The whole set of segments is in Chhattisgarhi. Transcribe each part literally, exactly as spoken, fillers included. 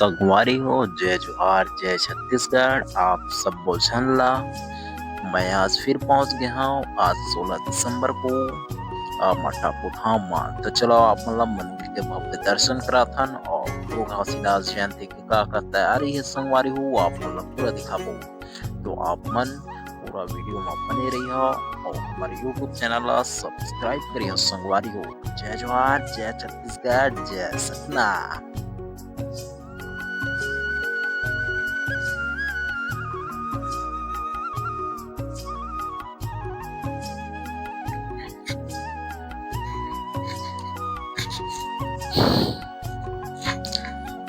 संगवारी हो, जय जोहार, जय छत्तीसगढ़। आप सब्बो झन ला मैं आज फिर पहुंच गए हूँ। आज सोलह दिसंबर को आमाटापू धाम मा। तो चलो, आप मन ला मंदिर के भव्य दर्शन कराथन और गुरु घासीदास जयंती के का का तैयारी है संगवारी हो, आप मन ला पूरा दिखाबो। तो आप मन पूरा वीडियो में बने रहिए और हमारे YouTube चैनल ला सब्सक्राइब करिए संगवारी हो। जय जोहार, जय छत्तीसगढ़, जय सतना।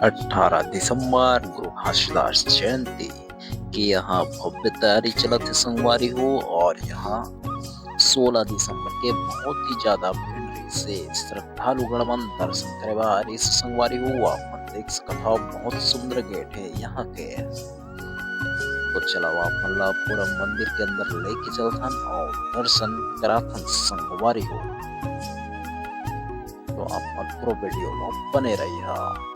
अठारह दिसंबर गुरु घासीदास जयंती के यहाँ भव्य तैयारी चलत हे संगवारी हो, और यहाँ सोलह दिसंबर के बहुत ही ज्यादा भीड़ रहिसे, श्रद्धालुगण मन दर्शन करे बर आए रहिसे संगवारी हो। आप मन देख सकत हव, बहुत सुंदर गेट है यहाँ के। तो चलो, आप मन ला पूरा मंदिर के अंदर लेके चलथन और दर्शन कराथन संगवारी हो। तो आप मन पूरा वीडियो में बने रहिए।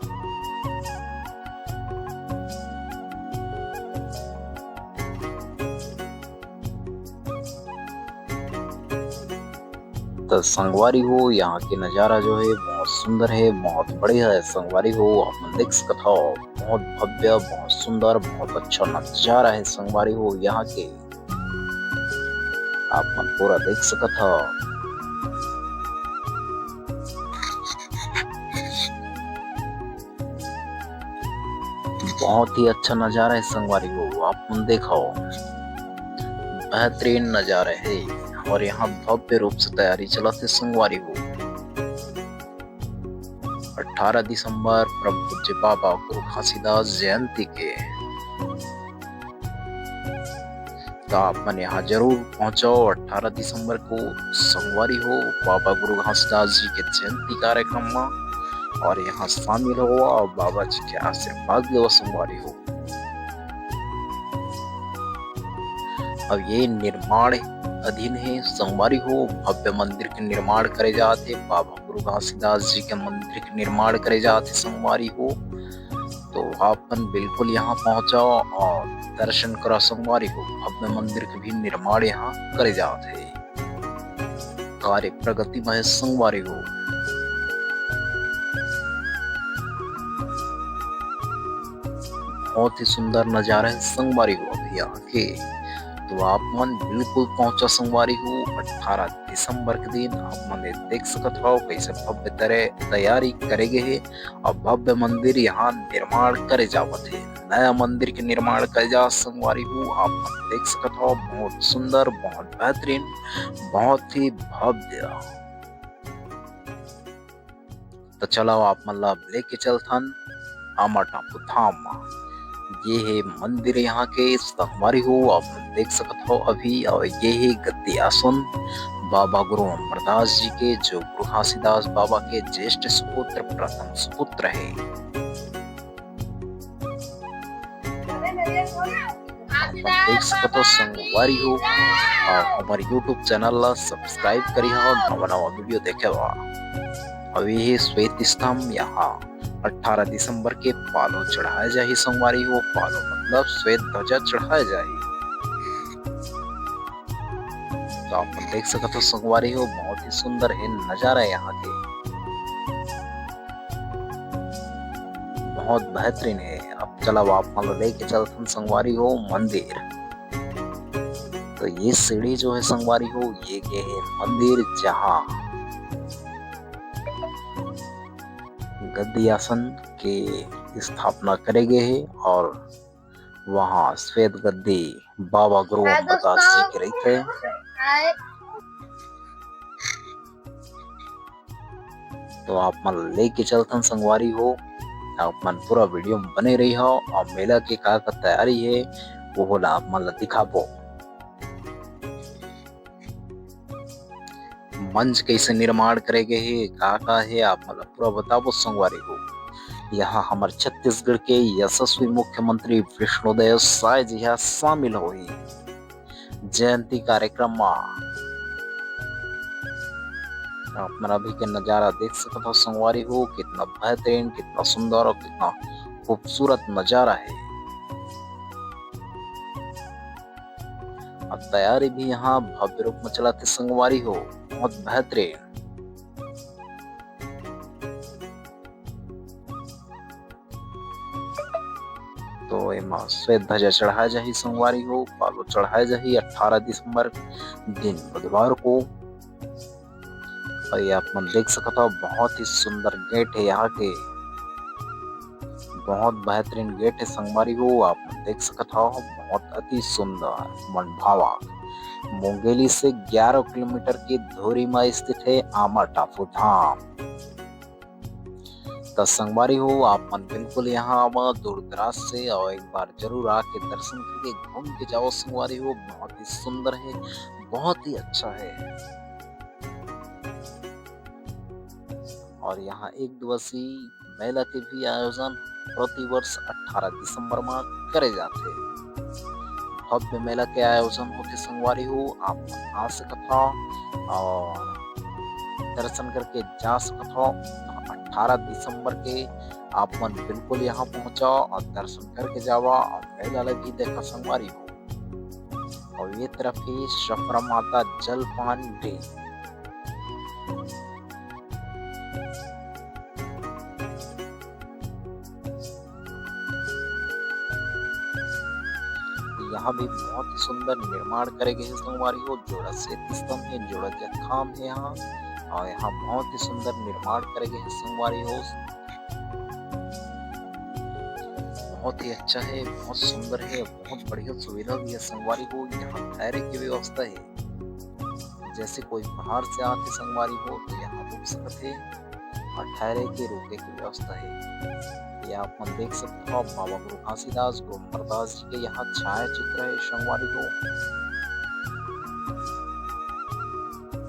तो संगवारी हो, यहाँ के नजारा जो है बहुत सुंदर है, बहुत बढ़िया है संगवारी हो। आप मन देख सकत हव, बहुत भव्य, बहुत सुंदर, बहुत अच्छा नजारा है संगवारी हो यहाँ के। आप मन पूरा देख सकत हव। बहुत ही अच्छा नजारा है संगवारी हो, आप मन देखो, बेहतरीन नजारा है। और यहाँ भव्य रूप से तैयारी चलत हे संगवारी हो। अठारह दिसंबर परम पूज्य बाबा गुरु घासीदास जयंती के, तो आप मन यहाँ जरूर पहुँचो। अठारह दिसंबर को संगवारी हो, बाबा गुरु घासीदास जी के जयंती कार्यक्रम में, और यहाँ शामिल हो और बाबा जी के आशीर्वाद लो संगवारी हो। अब ये निर्माण अधीन है संगवारी हो, भव्य मंदिर के निर्माण करे जात हे, बाबा गुरु घासीदास जी के मंदिर के निर्माण करे जात हे संगवारी हो। तो आप मन बिल्कुल यहाँ पहुँचो और दर्शन करो संगवारी हो, भव्य मंदिर के भी निर्माण यहाँ करे जात हे। कार्य प्रगति में है संगवारी हो। बहुत ही सुंदर नजारा है संगवारी हो अभी यहाँ के। तो आप मन बिल्कुल पहुँचो संगवारी हो। अठारह दिसंबर के दिन आप मन देख सकत हव, कैसे भव्य तरह तैयारी करे गे हे। अब भव्य मंदिर यहाँ निर्माण करे जावत हे, नया मंदिर के निर्माण करे जावत संगवारी हो। आप मन देख सकत हव, बहुत सुंदर, बहुत बेहतरीन, बहुत ही भव्य। तो चलो, आप मन ला अब लेके चलथन आमाटापू धाम मा। ये हे मंदिर यहाँ के संगवारी हो, आप मन देख सकत हव अभी, और ये हे गद्दी आसन बाबा गुरु अमरदास जी के, जो गुरु घासीदास बाबा के ज्येष्ठ सुपुत्र, प्रथम सुपुत्र हे। आप मन देख सकत हव संगवारी हो, और हमारे YouTube चैनल ला सब्सक्राइब करी हो, नवा नवा वीडियो देखे बर। अउ ये श्वेत स्तंभ यहाँ अठारह दिसंबर के पालो चढ़ाए जाही संगवारी हो, पालो मतलब श्वेत ध्वजा चढ़ाए जाही। तो आप मन देख सकत हव संगवारी हो, बहुत ही सुंदर हे नजारा यहाँ के, बहुत बेहतरीन हे। अब चलो, आप मन ला लेके चलथन संगवारी हो मंदिर। तो ये सीढ़ी जो है संगवारी हो, ये गे हे मंदिर, जहाँ गद्दी आसन के स्थापना करे गे हे और वहाँ श्वेत गद्दी बाबा गुरु अमरदास जी के रहिथे। तो आप मन लेके चलथन संगवारी हो, आप मन पूरा वीडियो में बने रही हो, और मेला के का का तैयारी हे, वो ला आप मन ला दिखाबो। मंच कैसे निर्माण करे गे हे, का का हे, आप मन ला पूरा बताबो संगवारी हो। यहाँ हमर छत्तीसगढ़ के यशस्वी मुख्यमंत्री विष्णुदेव साय जी हा शामिल होही जयंती कार्यक्रम मा। आप मन अभी के नजारा देख सकत हो संगवारी हो, कितना बेहतरीन, कितना सुंदर और कितना खूबसूरत नजारा हे। अब तैयारी भी यहाँ भव्य रूप में चलत हे संगवारी हो, बहुत बेहतरीन। तो एमा श्वेत ध्वजा चढ़ाए जाही संगवारी हो, पालो चढ़ाए जाही अठारह दिसंबर दिन बुधवार को। और ये आप मन देख सकत हव, बहुत ही सुंदर गेट हे यहाँ के, बहुत बेहतरीन गेट हे संगवारी हो। आप मन देख सकत हव, बहुत अति सुंदर मनभावक। मुंगेली से ग्यारह किलोमीटर की दूरी में स्थित हे आमा टापू धाम। त संगवारी हो, आप मन बिल्कुल यहाँ आवा दूर दराज से, और एक बार जरूर आके दर्शन करके घूम के जाओ संगवारी हो। बहुत ही सुंदर हे, बहुत ही अच्छा हे। और यहाँ एक दिवसीय मेला के भी आयोजन प्रतिवर्ष अठारह दिसंबर में करे जाथे। भव्य मेला के आयोजन होथे संगवारी हो, आप मन आ सकत हव और दर्शन करके जा सकत हव। अठारह दिसंबर के आप मन बिल्कुल यहाँ पहुँचा और दर्शन करके जावा और मेला ला भी देखा संगवारी हो। और ये तरफ हे सफरा माता जलपान गृह। यहाँ भी बहुत ही सुंदर निर्माण करे गए हे संगवारी हो। जोड़ा श्वेत स्तंभ हे, जोड़ा जगखाम हे यहाँ, और यहाँ बहुत ही सुंदर निर्माण करे गए हे संगवारी हो। बहुत ही अच्छा हे, बहुत सुंदर हे, बहुत बढ़िया सुविधा भी हे संगवारी हो। यहाँ ठहरे के व्यवस्था हे, जैसे कोई बाहर से आके संगवारी हो तो यहाँ रुक सकत हे और ठहरे के रुके के व्यवस्था हे। ये आप मन देख सकत हव, बाबा गुरु घासीदास, गुरु अमरदास जी के यहाँ छाया चित्र हे संगवारी हो।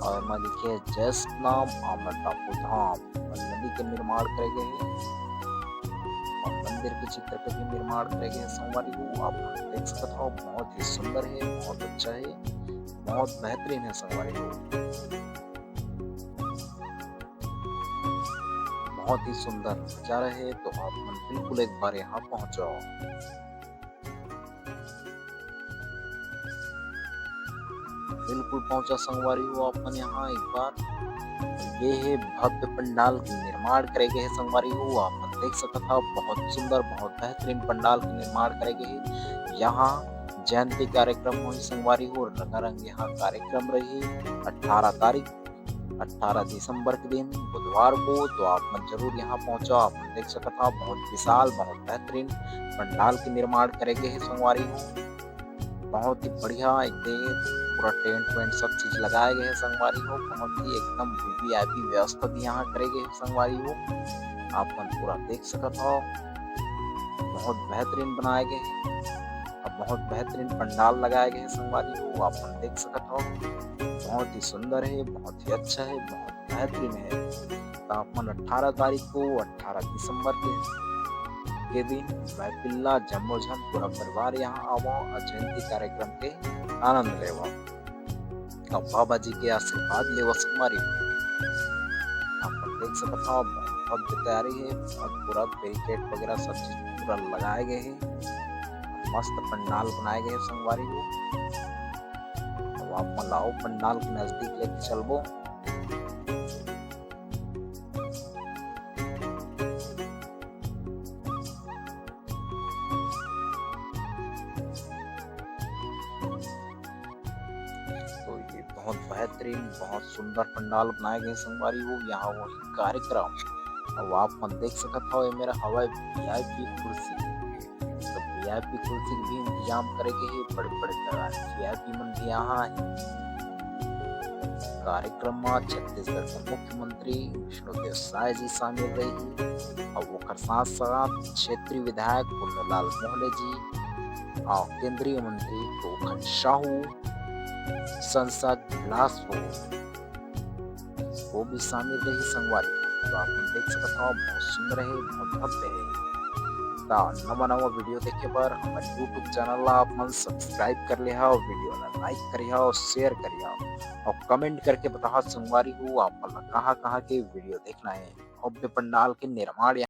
और एमा लिखे हे, "जय सतनाम आमा टापू धाम।" और नदी के निर्माण करे गए हे और मंदिर के चित्र के भी निर्माण करे गए हे संगवारी हो। आप मन देख सकत हव, बहुत ही सुंदर हे, बहुत अच्छा हे, बहुत बेहतरीन हे संगवारी हो। बहुत ही सुंदर नजारा हे, तो आप मन बिल्कुल एक बार यहाँ पहुँचव। बिल्कुल पहुँचा संगवारी हो आप मन यहाँ एक बार। ये हे भव्य पंडाल के निर्माण करे गए हे संगवारी हो, आप मन देख सकत हव, बहुत सुंदर, बहुत बेहतरीन पंडाल के निर्माण करे गए हे। यहाँ जयंती कार्यक्रम होही संगवारी हो, रंगारंग यहाँ कार्यक्रम रही अठारह तारीख, अठारह दिसंबर के दिन बुधवार को। तो आप मन जरूर यहाँ पहुँचा, आप मन देख सकत हव, बहुत विशाल, बहुत बेहतरीन पंडाल के निर्माण करे गए हे संगवारी हो। बहुत ही बढ़िया एक दे पूरा टेंट वेंट सब चीज लगाए गए हे संगवारी हो। बहुत ही एकदम वीवीआईपी व्यवस्था भी यहाँ करे गए हे संगवारी हो। आप मन पूरा देख सकत हव, बहुत बेहतरीन बनाए गए हे, अब बहुत बेहतरीन पंडाल लगाए गए हे संगवारी हो। आप मन देख सकत हव, बहुत ही सुंदर हे, बहुत ही अच्छा हे, बहुत बेहतरीन हे। तो आप मन अठारह तारीख को, अठारह दिसंबर के, के दिन रायपिल्ला जम्मो झन पूरा परिवार यहाँ आवा और जयंती कार्यक्रम के आनंद लेवा। अब बाबा जी के आशीर्वाद लेवा संगवारी। आप मन देख सकत हव, बहुत भव्य तैयारी हे और पूरा बैरिकेड वगैरह सब चीज पूरा लगाए गए हे। मस्त पंडाल बनाए गए हे संगवारी हो। अब आप मन ला पंडाल के नजदीक लेके चलबो। तो ये बहुत बेहतरीन, बहुत सुंदर पंडाल बनाए गए संगवारी हो। यहाँ वही कार्यक्रम, अब आप मन देख सकत हव, ये मेरा हवय वीआईपी कुर्सी। तो वीआईपी कुर्सी के भी इंतजाम करे गए हे, बड़े-बड़े वीआईपी मन भी यहाँ हे। कार्यक्रम में छत्तीसगढ़ के मुख्यमंत्री विष्णुदेव साय जी शामिल रही और ओकर साथ-साथ क्षेत्रीय विधायक पुन्नूलाल मोहले जी और केंद्रीय मंत्री गोखन साहू, सांसद बिलासपुर, वो भी शामिल रही संगवारी। तो आप मन देख सकत हव, बहुत सुंदर हे, बहुत भव्य हे। त नवा नवा वीडियो देखे बर हमर YouTube चैनल ला आप मन सब्सक्राइब कर लेहा, वीडियो ला लाइक करिहा और शेयर करिहा और कमेंट करके बताहा संगवारी हो, आप मन ला कहाँ कहाँ के वीडियो देखना हे। भव्य पंडाल के निर्माण